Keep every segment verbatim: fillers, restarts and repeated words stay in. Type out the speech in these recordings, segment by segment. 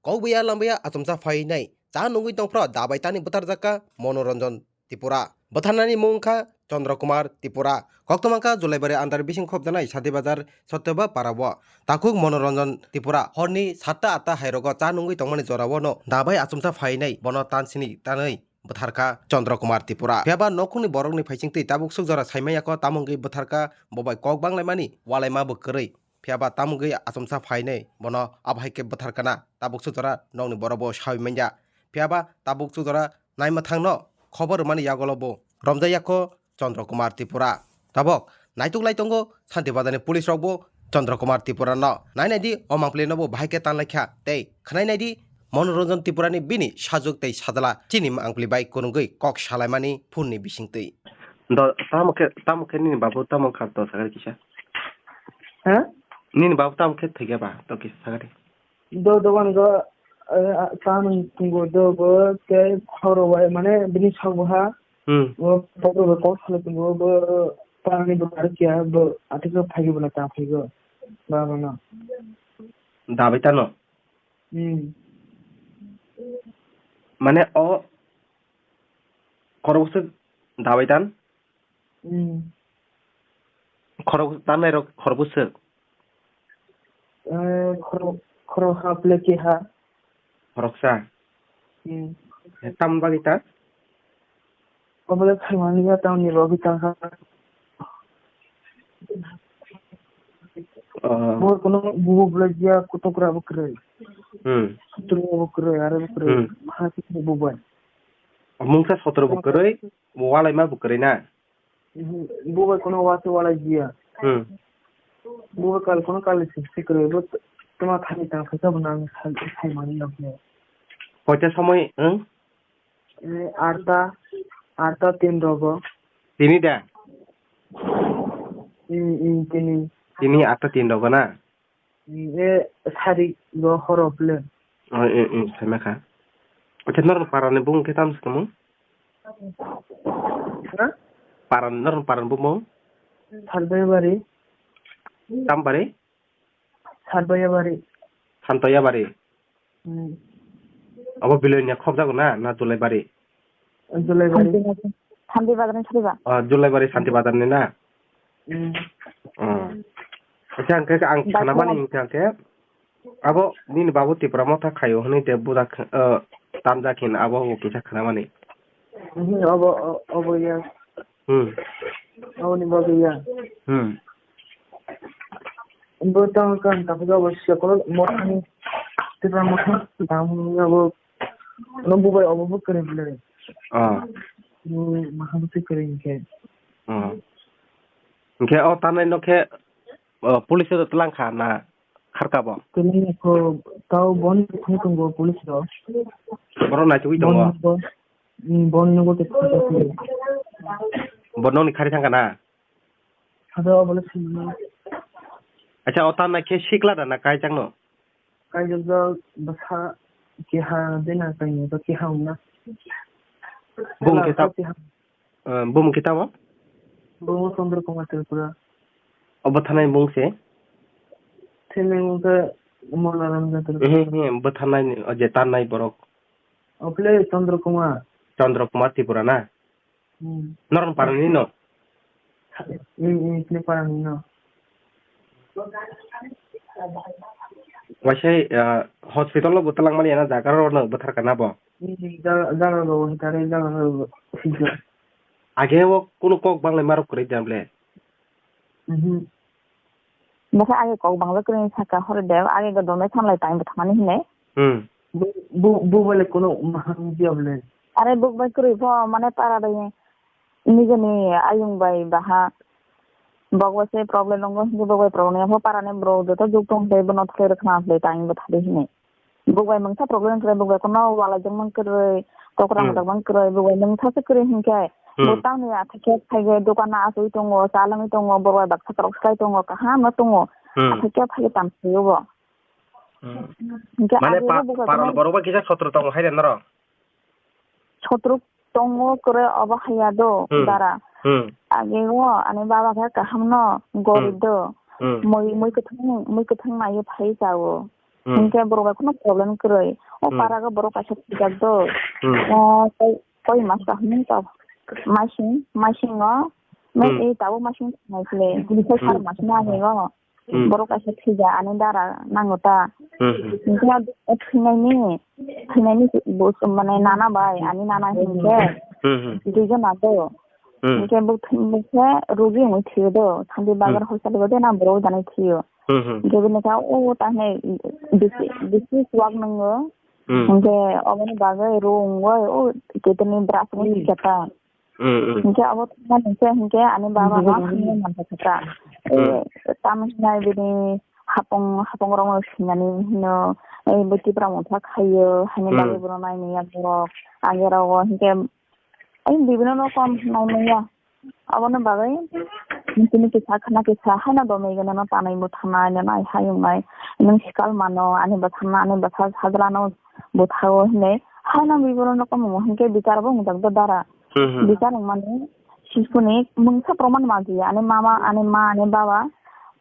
Kokbaya lambaya achomsa phainai cha nungwi tongphro dabai tani bwtharjakha Monoranjan Tripura. Bwtharnani mung wngkha Chandra Kumar Tripura. Koktwma wngkha Julaibari under bising khopjanai Sati Bazar Satyaba Parao. Takhuk Monoranjan Tripura horni satta atta hairogo cha nungwi tongmani jorao no dabai achomsa phainai bono tansini tanwi bwtharkha Chandra Kumar Tripura. Phiyaba nokhungni borokni phaisingtwi tabuk suk jora saimanya kho tamo wngwi bwtharkha bo bai kok banglaimani walaima bo kwrwi. Phiyaba tamo wngwi achomsa phainai bono abo hai khe bwtharkha na tabuk suk jora nokni borok bo sawi manya. Phiyaba tabuk suk jora naima thangno khobor rwmani yagulo bo romjak yakho Chandra Kumar Tripura. Tabok naituk lai tongo Shanti Bazar ni police rok bo Chandra Kumar Tripura no. Nai nai di o mangpili no bo bahai khe tan lai kha tei khwnai nai di Monoranjan Tripura ni bini sajwk tei sajla chini mangpili bai kwrwngwi kok salaimani phone ni bisingtwi. Do tamo khe tamo khe nini babu tamo kha to sagari kisa. Ha? Nini babu tamo khe thwikya ba to kisa sagari. Do dogan go, eh, tamo tungo do bo tei khoro bai mane bini sabo ha. Hmm. Bo pokro bo kok sala tungo bo tani bo ar kya bo atiko phagi bo na ta phagi go. Ba ba no. Dabai tano. Hmm. Mane o khoroksa dabai tan? Hmm. Khorok tanai rok khoroksa. Eh, khorok khorok ha ple ke ha. Khoroksa. Hmm. Tam bagwi ta? Obole khaimani ya tamni rok ta ha. Oh. Bo kono bubu bla jia kutokra bo kwrwi. Hmm. Sutro bo kwrwi, are bo kwrwi. Hmm. Maha sutro bo bai. Mungsa sotro bo kwrwi, bo walai ma bo kwrwi na? Mhm. Bo bai kono wase walai jia. Hmm. Bo bai kal kono kal sipsi kwrwi, bo t-, tuma thani ta phaisa bo nang sai, sai mani yok ne. Koita somoi, hmm? Eh, arta, arta tin rogo. Tini da? Hmm, hmm, tini. Tini arta tin rogo na? E sari go horo ble. O, e, e, saima kha. Acha, norok parani bung khe tam se tamo? Ha? Paran, norok paran bung mo? Salbaya bari. Tam bari? Salbaya bari. Santoya bari. Hmm. Abo Bilonia khobjago na, na Julaibari? Julaibari. Shanti Bazar ni sariba. Oh, Julaibari Shanti Bazar ni na? Hmm. Oh. Acha, ang khe, ang khana mani hingkha khe, abo nini babu Tipra Motha khaio hwnwi de buda kh-, oh, tamjak hin abo bo kisa khana mani. Hmm, abo, abo ya. Hmm. Aboni bagwi ya. Hmm. Bo tamo kan ta phuja bo siya kono mothani, Tipra Motha, tamo ya bo, no bubai obo bo kwrwi bwle. Ah. Hmm, maha bo se kwrwi hinkhe. Ah. Hinkhe o tanai no khe, oh, police rok tlang kha na kharka bo? Tini ko tao bon thang tongo police rok. Borok naitugwi tongo. Bon nugo, hmm, bon nugo te thang tongo. Bo nokni khari thang kana? Hado abole sini. Acha, o tanai khe sikla da na kaijakno? Kaijakjak bwsa keha de na kainwi ba keha wngna. Bung khe ta-, keha. Eh, bumung khe tamo? Bumung Chandra Kumar Tripura. O bwtharnai bung se? Thini bung khe Monoranjan Tripura. Ehe, ehe, bwtharnai ni, o je tarnai borok. O ple Chandra Kumar. Chandra Kumar Tripura na? Hmm. Norok parani no? Hmm, hmm, ple parani no. Waisai, ah, hospital o bwtlang mani ana jaga rok no bwthar kana bo? Jaga, jaga rok, hwnkhe jaga rok, hwnkhe. Age o kunu kok banglai marok kwrwi da ble? Mhm. Bokhe age kok bangla kwrwi saka hore de, age go donai thanglai time bo thangmani hinwi. Hmm. Bu, bu, bu bole kunu mahang dia ble? Are buk bai kwrwi pho, mane para de nijeni ayung bai baha. Bok bai se problem nongo, hinwi bok bai problem nongo, para ni bro joto juk tong tei bono thai rwkhna ble time bo thadi hinwi. Bo bai mungsa problem kwrwi, bo bai kono walai jongmani kwrwi, kokra Hmm. hamjakmani kwrwi, bo bai mungsa se kwrwi hinkhe, Hmm. bo tamni athai khe phaiwi dokan o achugwi tongo, cha lwngwi tongo, bo bai baksa kwrwk swlai tongo, kaham no tongo, Hmm. athai khe phaiwi tang phaiwi bo. Hmm. Hinkhe Mane agi pa-, bo bo bai parani kono borok bai kisa sotro tongo hai de norok? Sotro tongo kwrwi obo haiya do, Hmm. dara. Hmm. Agi o ani baba khe kaham no, gorib Hmm. do. Hmm. Mui, mui kwthang, mui kwthang naiwi phaiwi chao. Hmm. Hinkhe borok bai kheno problem kwrwi. O Hmm. para go borok kaisa thwijak do. Hmm. Eh, koi, koi mas kaham to. Masing, masing o, me Hmm. ei tabuk masing thangnai kle. Kisa Hmm. sar mas nani o. Hmm. Borok kaisa thwijak ani dara nango ta. Hmm, hmm. Hinkhe o thwinaini, thwinaini bo mane nana bai, ani nana hinkhe Hmm, hmm. duijon na do. Hmm. Hinkhe bo thwi-, bo khe rogi wngwi thwiyo do. Thandi Hmm. bagar hospital o de na borok janai thwiyo. Hmm, hmm. Hinkhe bini kha o ta hinai bisi, bisi chuwak nwngo. Hmm. Hinkhe oboni bagwi rungwi o kidney brush wngwi Hmm. thwikha ta. Hmm, hmm. Hinkhe abo thwimani se hinkhe ani baba no hamya manthokha ta. Hmm. Eh, tamo hinai bini hapung, hapung rok no sinani hino, eh, bo Tipra Motha khaio, haini Hmm. bagwi bono naini ya borok. Age rogo hinkhe, eh, bibino rokom nainaiya. Abono bagwi tini kisa khna kisa haino do migwino no tanwi bwthanai, nwnai, hayungnai. Nwng sikal mano, ani bwtharno, ani bwsa sajlano bwthago hinwi. Haino bibino rokom hinkhe bichar bo wngjak do dara. Hmm, hmm. Bichar wngmani sisuni mungsa proman manjiya, ani mama, ani ma, ani baba,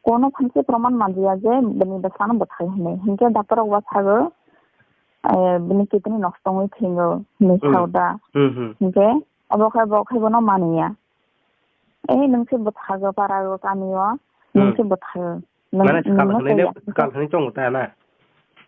kono phansi proman manjiya je bini bwsano bwthai hinwi. Hinkhe doctor rok ba sago, eh, bini kidney nosto wngwi thingo hinwi Hmm. sao da. Hmm, hmm. Hinkhe obo khai bo khai bono maniya. Eh, nwng se bwthago parago kamio, nwng Hmm. se bwthago. Nwng, Mane sakal nwngno hwnwi le, tei sakal hwnwi chongo ta na?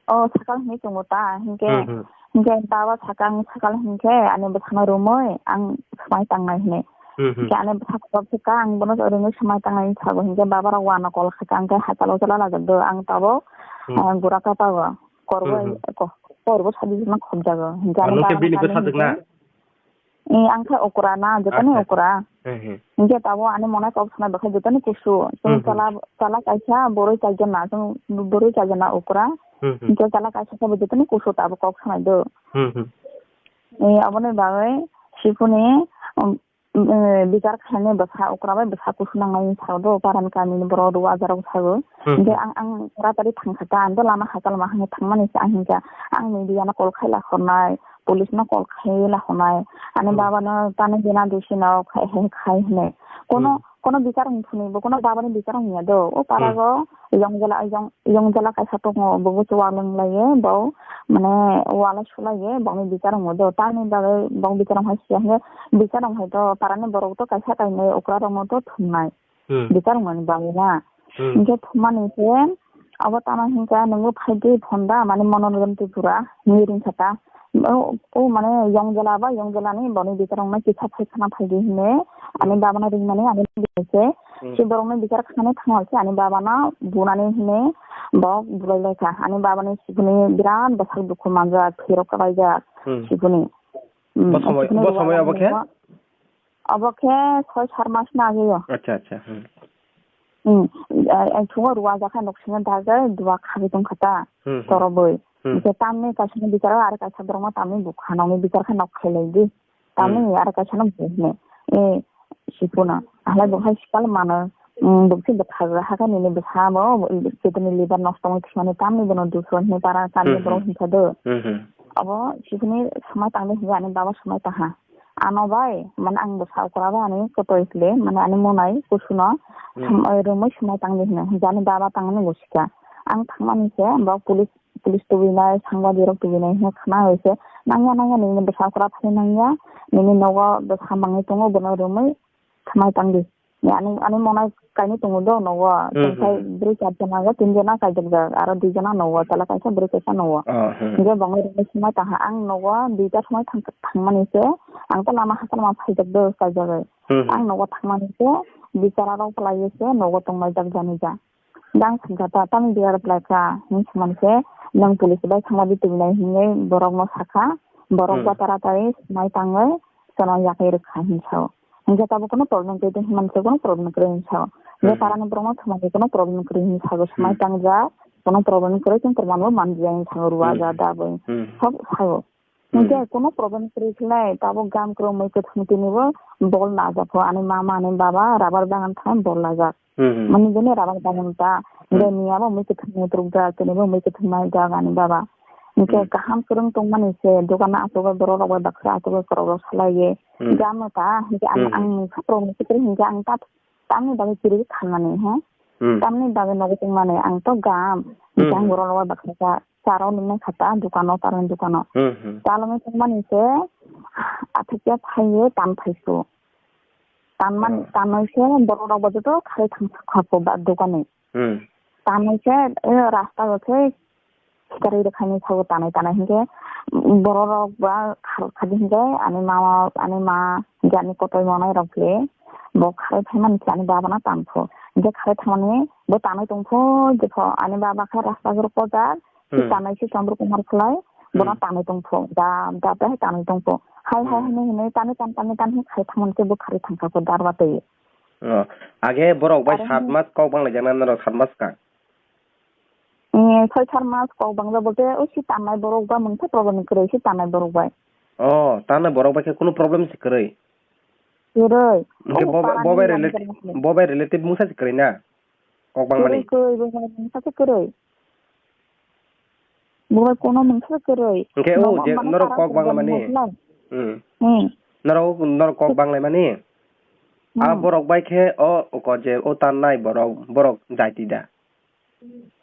O, sakal hwnwi chongo ta, hinkhe, Hmm, hmm. hinkhe baba saka ang sakal hinkhe ani bwsano romwi ang swmai tangnai hinwi. Hmm, hmm. Hinkhe ani bwsa khorok se ka ang bono romwi swmai tangnai hinwi sago, hinkhe baba rok wano call khaikha, ang khe hakalo chala lajak do, ang tabuk, Hmm. ah, gura kapa go, korbo, Hmm, hmm. ko-, korbo sadi jona khobjago. Hinkhe Ah, ani nwng khe baba bini bwsa sakni dwkna? Hinkhe Eh, ang khe okra na, jotoni Acha. okra. He, he. Hinkhe tabuk ani monai kok sanai bo khe jotoni kusu. Chwng Hmm, hmm. chala, chala kaisa, boroi chaijana, chwng boroi chaijana okra. Hmm, hmm. Hinkhe chala kaisa khe bo jotoni kusu tabuk kok sanai do. Hmm, hmm. Eh, aboni bagwi sipuni, um, eh, bichar khainai bwsa okra bai bwsa kusu nangnai hinwi sao do, paran kamini borok rw aja rok sao. Hmm, Hinkhe hmm. ang, ang taratari thangkha ta, ang do lama hachal ma hinwi thangmani se ang hinkha. Ang media no call khai lakhornai. Police no call khai lakhonai. Ani Hmm. baba no tani bina dusi no khai, khai, khai hinwi. Kono, Hmm. kono bichar wng thuni bo, kono baba ni bichar wng ya do. O para Hmm. go yong jala, yong, yong jala kaisa tongo, bo bo chuwak lwng lai ye, bo mane wala sulai ye, bo ni bichar wng do. Tamni bagwi bo bichar wng hai siya hinwi, bichar wng hai do, para ni borok to kaisa kainwi okra rok no to thumnai. Hmm. Bichar wngmani bagwi na. Hmm. Hinkhe thumani se abo tamo hinkhe nwngbo phaidi phonda mane Monoranjan Tripura hinwi ringkha ta. O, o mane yong jela ba yong jelani boni bichar wngmani kisa phai khana phaidi hinwi ani Hmm. babano ringmani ani se Hmm. se borokno bichar khani thangma se ani babano bunani hinwi bo bulai laikha. Ani babani sibuni birat bwsak dukhu manjak, phirok kwlaijak Hmm. sibuni. Hmm, Bo somoi, sibuni bo somoi ruwa abo khe? Obo khe soi sar mas ni ageo. Acha, acha, hmm. Hmm. Ai, ai, thungo ruwa jakha nok sina dagwi duwa khagwi tongkha ta. Hmm, hmm. Torobwi. Hmm. Hwnkhe tamni kaisa ni bicharo aro kaisa borokno tamni bukha nokni bichar khe nok khailai di. Tamni Hmm. aro kaisa no bukha hino. Eh, sipuna. Ahlai bo hai sikal mano. Hmm, bukti bwkha hakhe nini bwsa bo, kidney liver nosto wngwi thwimani tamni bono dusho hinwi para tamni Hmm, borok hmm. hinkha do. Hmm, hmm. Obo sipuni swmai tangdi hinkhe ani baba swmai taha. Ano bai, mane ang bwsa okra bai ani kotoi kle, mane ani monai kusuno Hmm. sam-, eh, romwi swmai tangdi hino. Hinkhe ani baba tangmani bo sikha. Ang thangmani se, bo police, police tubinai, sangbadirok tubinai hino khna hoi se, nangya, nangya, nini bwsa okra phai nangya, nini nogo bwsa mangwi tongo, bono romwi swmai tangdi. Ani, ani monai kainwi tongo do nogo, Hmm, tongthai hmm. Bwrwi char jona go, tin jona kaijak jak, aro dui jona nogo, chwla kaisa, bwrwi kaisa nogo. Oh, hmm. Hinkhe bongni romwi swmai taha, ang nogo duita swmai thang-, thangmani se, ang to lama hachal ma phaijak do kaijagwi. Hmm, hmm. Ang nogo thangmani se, bichara rok phalaiwi se, nogo tonglaijak jani ja. Jang sankha ta, tamni bichara phlaikha, hinwi swmani se, nwng police bai thangma di tubinai hinwi borokno sakha, borok Hmm. bo taratari swmai tangwi, chwla yakwi rwkha hinwi sao. Hinkhe tabuk kono problem kwrwi tong hinmani se kono problem kwrwi hinwi sao. Hinkhe Hmm. parani borokno thumani kono problem kwrwi hinwi sago, swmai Hmm. tangjak, kono problem kwrwi chwng kwrwngbo manliya hinwi sago, ruwa Hmm. ja da bai. Hmm. Sab sago. Hmm. Hinkhe kono problem kwrwi khlai tabuk gam kwrwngmwi kwthwng tinibo bol najak kho, ani mama ani baba rubber bagan thani bol najak. Hmm, hmm. Mani jeni rubber bagan ta, Hmm. de niya bo mui kwthwng mutruk jak, tinibo mui kwthwng nai jak ani baba. Hinkhe Hmm. kaham kwrwng tongmani se, dogano achugwi borok rok bai baksa achugwi kwrwk rok salai ye. Hmm. Gam no ta, hinkhe ang, Hmm. ang problem kwrwi hinkhe ang ta Tamni bagwi kwrwi khanmani, he? Hmm. Tamni bagwi nogo tongmani ang to gam. Hmm. Jang borok rok baksa sa, charo nungnai kha ta dukano, tarani dukano. Hmm, hmm. Chalogwi tongmani se athukya phaiwi tan phaisu. Tanman, hmm, tanwi se borok rok bo joto kharwi thangsa kha ko ba dukani. Hmm. Tanwi se, eh, rasta o se sikari rwkhaini sago tanai tanai hinkhe borok rok ba kharwi khadi hinkhe ani mama, ani ma, hinkhe ani kotoi monai rok le bo kharwi phaimani khe ani baba no tanphu. Hinkhe kharwi thangmani bo tanwi tongphu, jepho ani baba khe rasta o kozak, hmm, tanai se Chandra Kumar khlai, bono, hmm, tanwi tongphu, da, da, da, tanwi tongphu. Hai, hai, hmm, hinwi, hinwi, tanwi tan, tanwi tan, hinwi kharwi thangmani khe bo kharwi thangkha kho darwa twi. Oh, age borok bai aro sat mas kok bang lai jana norok sat mas ka? Eh, soi sat mas kok bang jabo khe, o si tanai borok ba mungsa problem kwrwi si tanai borok bai. Oh, tanai borok bai khe kunu problem si kwrwi? Kwrwi. Hwnkhe o bo, para bo bai ni relate-, lamjak bo bai relative mungsa si kwrwi na? Kok bangmani? Kwrwi, kwrwi, bo bai mungsa se kwrwi. Bo bai kono mungsa se kwrwi. Hwnkhe o je norok kok banglamani? Hmm. Hmm. Norok, norok kok banglaimani? A, hmm, borok bai khe o, o ko je o tannai borok, borok jati da?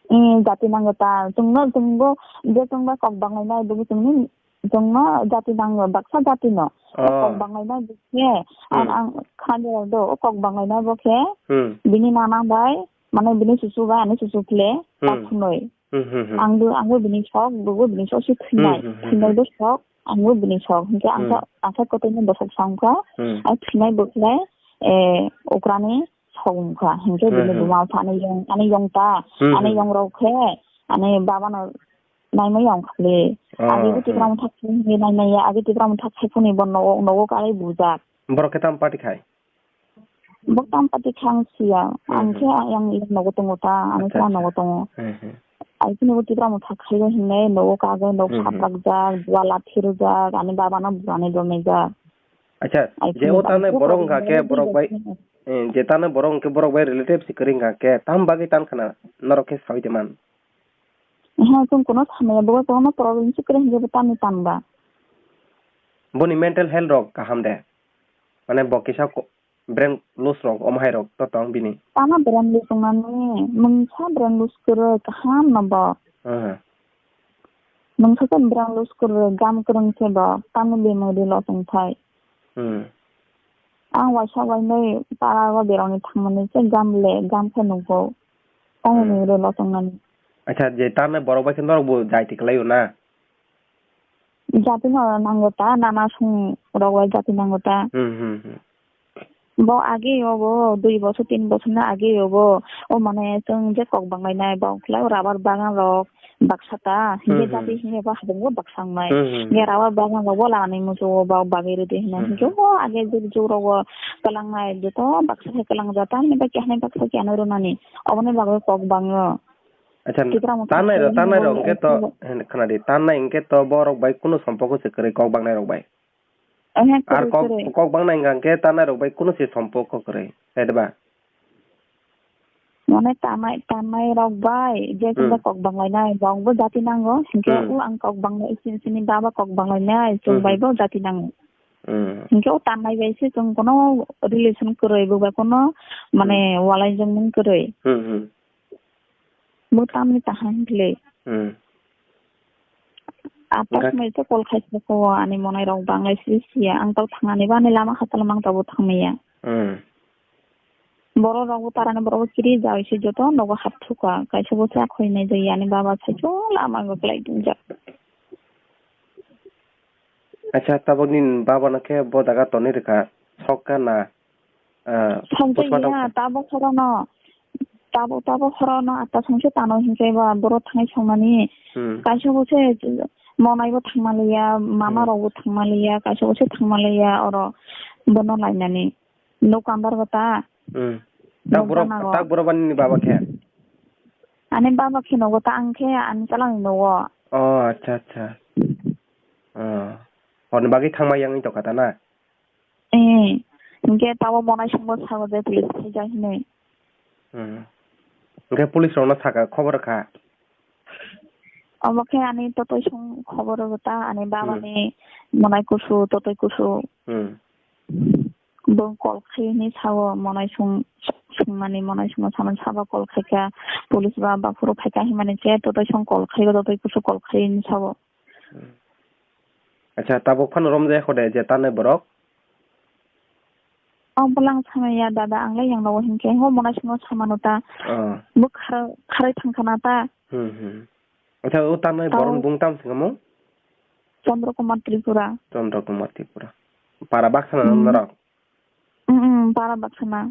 Hmm, jati nango ta. Chwngno, chwngbo, je chwngba kok banglainai, bo chwngni, chwngno jati nango, baksa jati no. O kok banglainai bo khe, ang, hmm, ang khanjak do, o kok banglainai bo khe, hmm, bini nana bai, mane bini chuchu bai, ani chuchu khle, hmm, ta phunui. Hmm, hmm, hmm. Ang bo, ang bo bini sok, bo bo bini sok se thwinai. Hmm, hmm, hmm, thwinai hmm. Bo sok, ang bo bini sok. Hinkhe ang, hmm, sa, ang sa kotorni bosok sa wngkha, hmm, ang thwinai bo khlai, eh, okrani sok wngkha. Hinkhe, hmm, bini, hmm, buma wngkha ani yong, ani yong ta, hmm, ani, hmm, yong rok khe, ani baba no naimai ya wngkha le. Oh, agi bo, hmm, Tipra Motha khe hinwi naimai ya, agi Tipra Motha khe phunui bo nogo, nogo karwi bujak. Borok khe tamo party khai? Bo tamo party khai ang siya. Hmm, ang khe hmm. Ayang nogo tongo ta, ani khe nogo tongo. Acha, acha. Hmm, hmm. Ai khe nogo Tipra Motha khai hinwi nogo kagwi nog, hmm, hmm, saplak jak, bua lathi rwjak, ani baba no bwrani donai jak. Acha, ai je khe o tanai borok wngkha khe borok bai, eh, je tanai borok wngkhe borok bai relative se kwrwi wngkha khe tam bagwi tan khna norok khe sawi de man. He, chwng kono samaya bo kono problem se kwrwi hinwi bo tamni tanba. Boni mental health rok kaham de? Mane bo kisa ko-, brain loss rok, omo hai rok to tong bini. Tamo brain loss wngnani, mungsa brain loss kwrwi kaham no bo. Aha. Mungsa khe brain loss kwrwi, gam kwrwng se bo, tamo bini ri loss wngthai. Hmm. Ang waisa wainwi para o berani thangmani se gam le, gam khe nugo. Tamo, hmm, bini ri loss wngnani. Acha, je tanai borok bai khe norok bo jai ti kwlai o na? Jati no nango ta, nana song rok bai jati nango ta. Hmm, hmm, hmm. Bo age obo, dui bosor, tin bosor ni age obo. O mane chwng je kok banglainai, bo khlai rubber bagan rok baksa ta. Hinkhe, hmm, hmm, jati hinkhe bo habung bo baksa wngnai. Hmm, hmm, hmm. Hinkhe rubber bagan rok bo lani muchungo bo bagwi rwdi hinwi. Hmm, hinkhe, hmm, bo age jug jug rogo kwlangnai, joto baksa khe kwlangjak. Tamni bagwi keha ni baksa keha no rwnani. Oboni bagwi kok bango. Acha, Tipra Motha tanai rok, tanai rok hwnkhe to, khwnadi, tanai hwnkhe to borok bai kunu sompoko se kwrwi kok bangnai rok bai. Ohe, kwrwi, kwrwi. Ar kok, kok bangnai hwnkha hwnkhe tanai rok bai kunu se sompoko kwrwi, hai da ba? Mane tanai, tanai rok bai, je, hmm, kok banglainai, bong bo jati nango, hinkhe, hmm, o ang kok banglai, sini, sini baba kok banglainai, chwng, hmm, bai bo jati nango. Hmm. Hinkhe o tanai bai se chwng kono relation kwrwi, bo bai kono, mane, hmm, walai jongmung kwrwi. Hmm, hmm. Bo tamni kaham hinle. Hmm. Atas mai to kol khai ko ani monai rok banglai si siya. Ang tau thangani ba ani lama khatal mang tabo thangmaya. Hmm. Borok rok bo tarani borok bo kiri jai se joto nogo hap thuka. Kaisa bo cha khoi nai jai ani baba sai to lama go klai dun jak. Acha, tabok nini baba no khe bo jaga tonwi rwkha, sok kha na, ah, Song postmortem ya, kha? Tabok horono, tabok, tabok horono atta songse tano hinkhe ba borok thangwi songnani. Hmm. Kaisa bo se monai bo thangma liya, mama, hmm, rok bo thangma liya, kaisa bo se thangma liya oro bono lainani. Nuk andar bo ta. Hmm. Tak borok, tak borok ba nini baba khe? Ani baba khe nogo ta, ang khe ani chalani nogo. Oh, acha, acha. Oh. Honi bagwi thangma yang wng tongkha ta na? Eh, hinkhe tabo monai songbo sago je police phaijak hinwi. Hmm. Hinkhe police rokno sakha, khobor kha? Obo khe ani totoi song khobor rwgo ta, ani, hmm, babani monai kusu, totoi kusu. Hmm. Bo call khai hinwi sao, monai sung, sungmani monai sungno samani sabo call khaikha, police ba baphuru phaikha hinmani je totoi song call khaigo, totoi kusu call khai hinwi sao. Hmm. Acha, tabuk phano romjak kho de je tanai borok? Ang bwlang samaya dada, ang lai yang nogo hinkhe, ho monai sungno samano ta. Ah. Bo khar-, kharai thangkhana ta. Hmm, hmm. Acha, o tanai borok bung tam singamo? Chandra Kumar Tripura. Chandra Kumar Tripura. Para baksa na norok? Hmm, hmm, para baksa na.